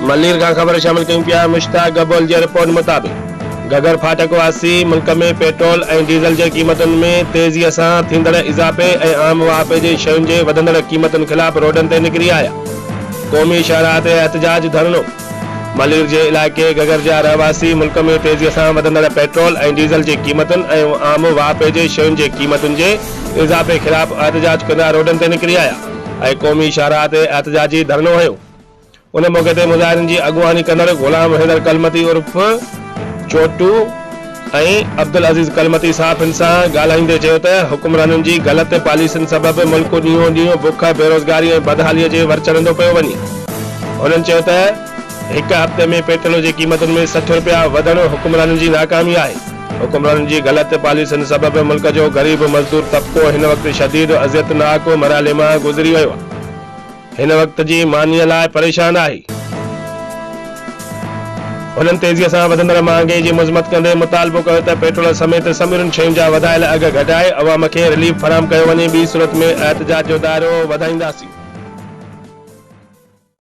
ملير کان خبر شامل ڪيون پيا مشتاق گبول جي رپورٽ مطابق گهگهر ڦاٽڪ واسي ملڪ ۾ پيٽرول ۽ ڊيزل جي قيمتن ۾ تيزي سان ٿيندڙ اضافي ۽ عام واهپي جي شين جي وڌندڙ قيمتن خلاف روڊن تي نڪري آيا قومي شاهراهه تي احتجاج ڌرڻو ملير جي علائقي گهگهر جا رهواسي ملڪ ۾ تيزي سان وڌندڙ پيٽرول ۽ ڊيزل جي قيمتن ۽ عام واهپي جي شين جي قيمتن جي اضافي خلاف احتجاج ڪندا روڊن تي نڪري آيا ۽ قومي شاهراهه تي احتجاجي ڌرڻو هنيو. ان موقعي تي مظاهرين جي اڳواڻي ڪندڙ غلام حيدر ڪلمتي عرف چوٽو ۽ عبدالعزيز ڪلمتي صحافين سان ڳالهائيندي چيو ته حڪمرانن جي غلط پاليسين سبب ملڪ ڏينهون ڏينهن بک، بيروزگاري ۽ بدحالي جي ور چڙهندو پيو وڃي. هنن چيو ته هڪ هفتي ۾ پيٽرول جي قيمتن ۾ 60 رپيا وڌڻ حڪمرانن جي ناڪامي آهي. حڪمرانن جي غلط پاليسين سبب ملڪ جو غريب مزدور طبقو هن وقت شديد اذيتناڪ مرحلي مان گذري ويو آهي. هن وقت جي مانيء لاء پريشان آهي. هنن تيزيء سان وڌندڙ مهانگائي جي مذمت ڪندي مطالبو ڪيو ته پيٽرول سميت سمورين شين جا وڌايل اگهه گهٽائي عوام کي رليف فراهم ڪيو وڃي ٻي صورت ۾ احتجاج جو دائرو وڌائينداسين.